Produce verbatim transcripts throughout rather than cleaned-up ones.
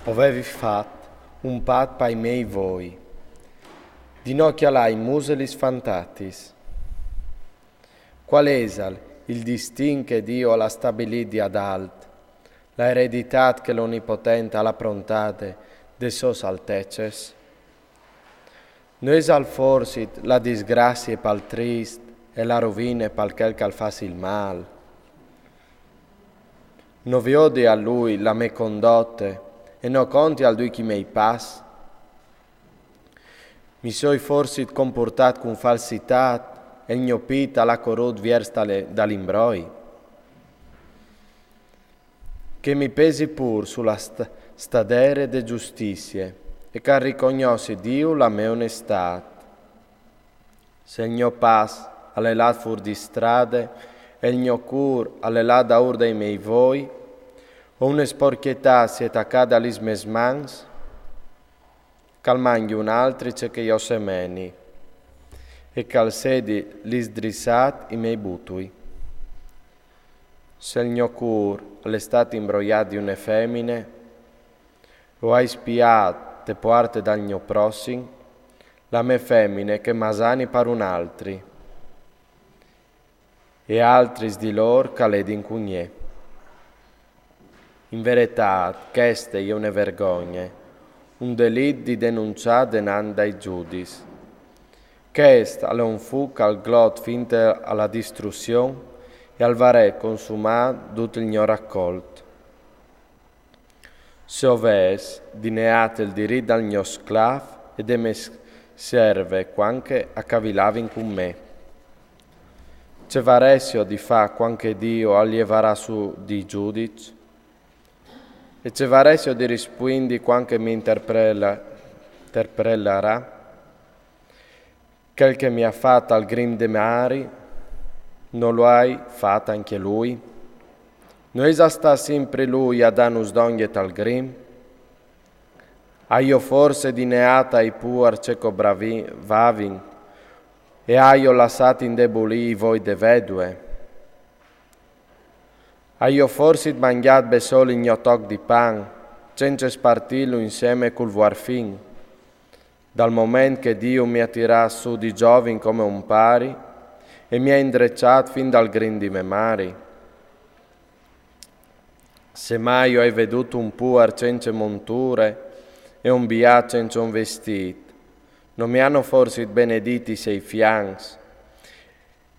O vevi fat un pat pai mei voi, di no cjalâ in muse lis fantatis. Cuâl isal il distin che Diu al à stabilît di adalt, la ereditât che l'Onipotent al à prontade des sôs altecis? No isal forsit la disgracie pal trist e la rovine pal chel che al fâs il mâl? No viodi a lui la mê condote e no contial ducj i mei pas? Mi soi forsit compuartât cun falsitât e il gno pît al à corût viers dal imbroi? Che mi pesi pûr su la st-, stadere de justizie e che al ricognossi Diu la mê onestât. Se il gno pas al è lât fûr di strade e il gno cûr al è lât daûr dai mei voi, o une sporcjetât si è tacade a lis mês mans, che al mangji un altri ce che jo o semeni e che al sedi lindrissât i mei butui. Se il gno cûr al è stât imbroiât di une femine, o ai spiât te puarte dal gno prossim la mê femine che masani par un altri e altris di lôr che a ledin cun jê. In veretât, cheste e je une vergogne, un delit di denunçâ denant dai judiçs. Chest al è un fûc che al glot finte a la distrussion e al varès consumât dut il gno racolt. Se o ves dineât il dirit dal gno sclâf e de mê s-, serve cuant che a cavilavin cun me, ce varessio di fâ cuant che Diu al jevarà sù di judiç? E ce varessio di rispuindi cuant che mi interprela-, interprelarà? Chel che mi à fat al grim de mari, no lu ai fat ancje lui? No isal stât simpri lui a dânus dongje tal grim? Aio forsit dineât ai puar ce che o bravavin e aio lassât indebulî i voi de vedue? Aio forsit mangjât bessôl il gno toc di pan, cence spartîlu insiemi cul vuarfin, dal moment che Diu mi à tirât sù di zovin come un pari e mi à indreçât fin dal grim di mê mari? Se mai o ai vedût un puar cence monture e un biât cence un vestît, no mi anu forsit benedît i sei fiancs?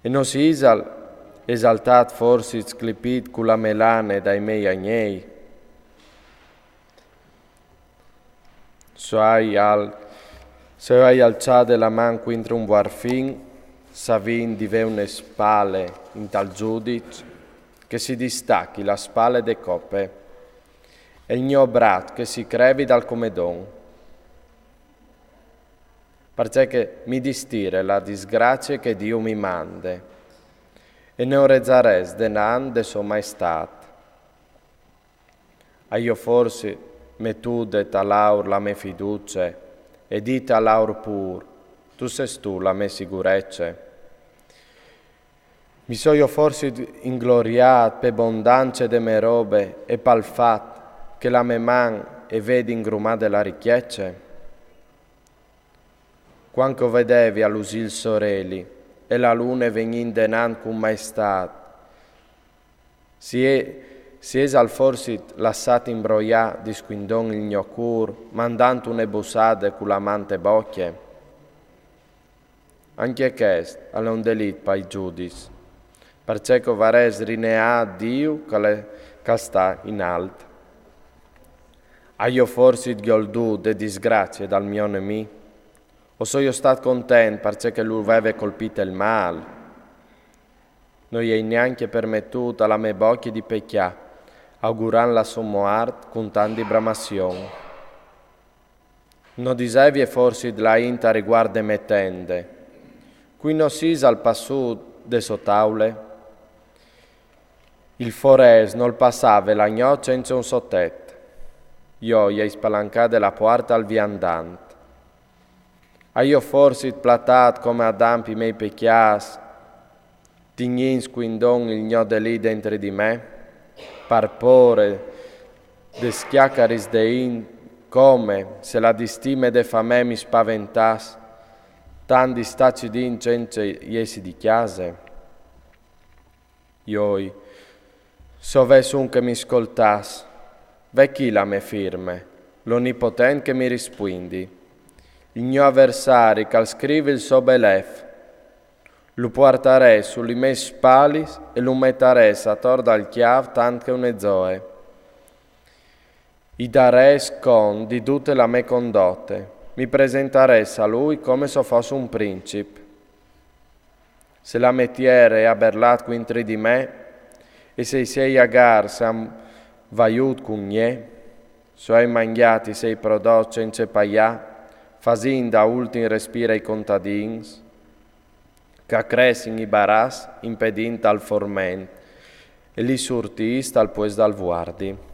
E no si isal esaltât forsit sclipît cu la mê lane dai mei agnei? Se o ai al-, se o ai alçade la man cuintri un vuarfin, savint di vê une spale intal judiç, che si distachi la spale de cope e il gno braç che si crevi dal comedon. Parcè che mi distire la disgracie che Diu mi mande, e no o rezarès denant de sô maestât. Aio forsit metût de tal aur la mê fiducie e dit al aur pûr: tu sês tu la mê sigurece? Mi soio forsit ingloriât pe bondance de mê robe e pal fat che la mê man e vedi ingrumade la richece? Cuant che o vedevi a lusî il soreli e la lune vegnî indenant cun maestât, si e-, si isal forsit lassât imbroiâ di scuindon il gno cûr, mandant une bussade cu la man te bocje? Ancje chest al è un delit pai judiçs, parcè che o varès rineât Diu che al è, che al sta in alt. Aio forsit gjoldût de disgracie dal gno nemì? O soio stât content parcè che lu veve colpît il mâl? No i ai gnancje permetût a la mê bocje di pecjâ, augurant la sô muart cun tant di bramazion. No disevie forsit la int a riguart de mê tende: cui no si isal passût de sô taule? Il forest nol passave la gnot cence un so tet. Jo i ai spalancade la puarte al viandant. Aio forsit platât come Adam i mei pecjâts, tignint scuindon il gno delit dentri di me, par pôre Des chiacaris de int, come se la distime de famè mi spaventàs, tant di stà cidint cence jessi di cjase? Joi, s'o ves un che mi scoltàs, ve chi la mè firme, l'Onipotent che mi rispuindi. Il gno aversari ch'al scrivi il so belef, lu puartarès su li mès spalis e lu metarès ator dal cjâf tant che une zoe. I darès cont di dute la mê condote, mi presentarès a lui come s'o fos un princip. Se la mê tiere e à berlât cuintri di me, e se i siei agârs a àn vaiût cun gni, s'o ai mangjât i siei prodots cence paiâ, fasint a ultin respîr ai contadins, ch'a cressin i baraçs impedint al forment, e li surtîs tal puest dal vuardi.